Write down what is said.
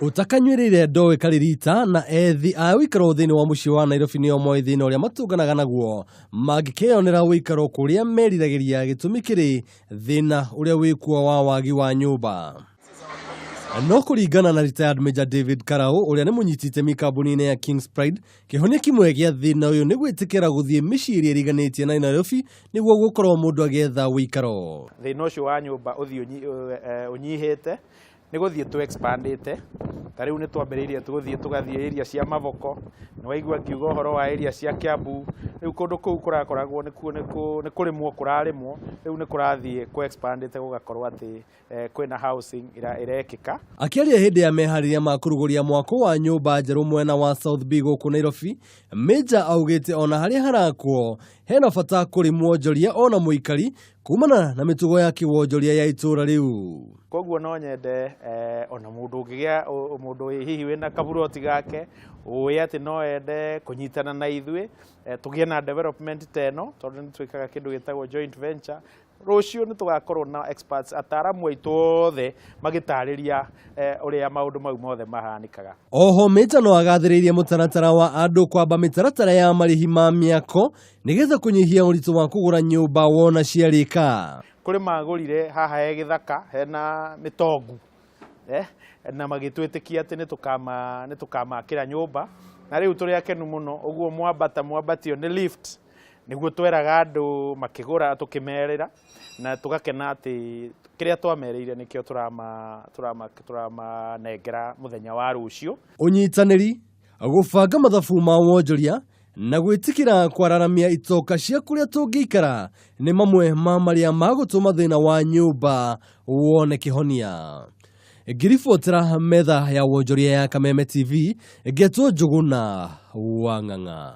Ũtakanyuĩrĩire ndoĩ karĩrita na ethi a ũikaro thĩinĩ wa mũciĩ wa Nairobi nĩo moĩ thĩna ũrĩa matũnganaga naguo mangĩkeyonera ũikaro kũrĩa meriragĩria, gĩtũmi kĩrĩ thĩna ũrĩa wĩkuo wa wagi wa nyũmba. No kũringana na retired Major David Karau ũrĩa nĩ mũnyiti itemi kambuni-inĩ ya Kings Pride, kĩhonia kĩmwe gĩa thĩna ũyũ nĩ gwĩtĩkĩra gũthiĩ mĩciĩ ĩrĩa ĩriganĩtie na Nairobi nĩguo gũkorwo mũndũ agĩetha ũikaro. Thĩna ũcio wa nyũmba ũthiĩ ũnyihĩte nĩ gũthiĩ tũ expandĩte. Ta rĩu nĩ twambĩrĩirie gũthiĩ tũgathiĩ area cia Mavoko, nĩ waigua ngiuga ũhoro wa area cia Kiambu, rĩu kũndũ kũu kũrakoragwo nĩ kũrĩmwo kũrarĩmwo, rĩu nĩ kũrathiĩ kũ expandĩte gũgakorwo atĩ kwĩna housing ĩrekĩka. Akĩaria hĩndĩ ya meharĩria ma kũrugũria mwako wa nyũmba njerũ mwena wa South B gũkũ Nairobi, Major augĩte ona harĩa harakwo hena bata kũrĩ mwonjoria ona mũikari kumana na mĩtugo ya kĩwonjoria ya itũũra rĩu. Koguo no nyende ona mũndũ ũngĩgĩa mũndũ hihi wĩna kaburoti gake ũĩ atĩ no ende kũnyitana na ithuĩ tũgĩe na development ta ĩno, tondũ nĩ twĩkaga kĩndũ gĩtagwo joint venture. Rũciũ nĩ tũgakorwo na experts, ataaramu aitũ othe magĩtarĩria ũrĩa maũndũ mau mothe mahanĩkaga. Oho Major no agathĩrĩirie mũtaratara wa andũ kwamba mĩtaratara ya marĩhi ma mĩako nĩgetha kũnyihia ũritũ wa kũgũra nyũmba wona ciarĩka. Kũrĩ magũrire haha he gĩthaka hena mĩtongu na magĩtwĩtĩkia atĩ nĩ tũkamakĩra nyũmba, na rĩu tũrĩ akenu mũno. Ũguo mwambata mwambatio nĩ lift nĩguo tweraga andũ makĩgũra, tũkĩmerĩra na tũgakena atĩ kĩrĩa twamerĩire nĩkĩo tũramanengera mũthenya wa rũciũ. Ũnyitanĩri, gũbanga mathabu ma wonjoria na gwĩtĩkĩra kwararamia itoka cia kũrĩa tũngĩikara nĩ mamwe ma marĩa magũtũma thĩna wa nyũmba wone kĩhonia. Ngĩribotera metha ya wonjoria ya Kameme TV, ngetwo Njũgũna wa Ng'ang'a.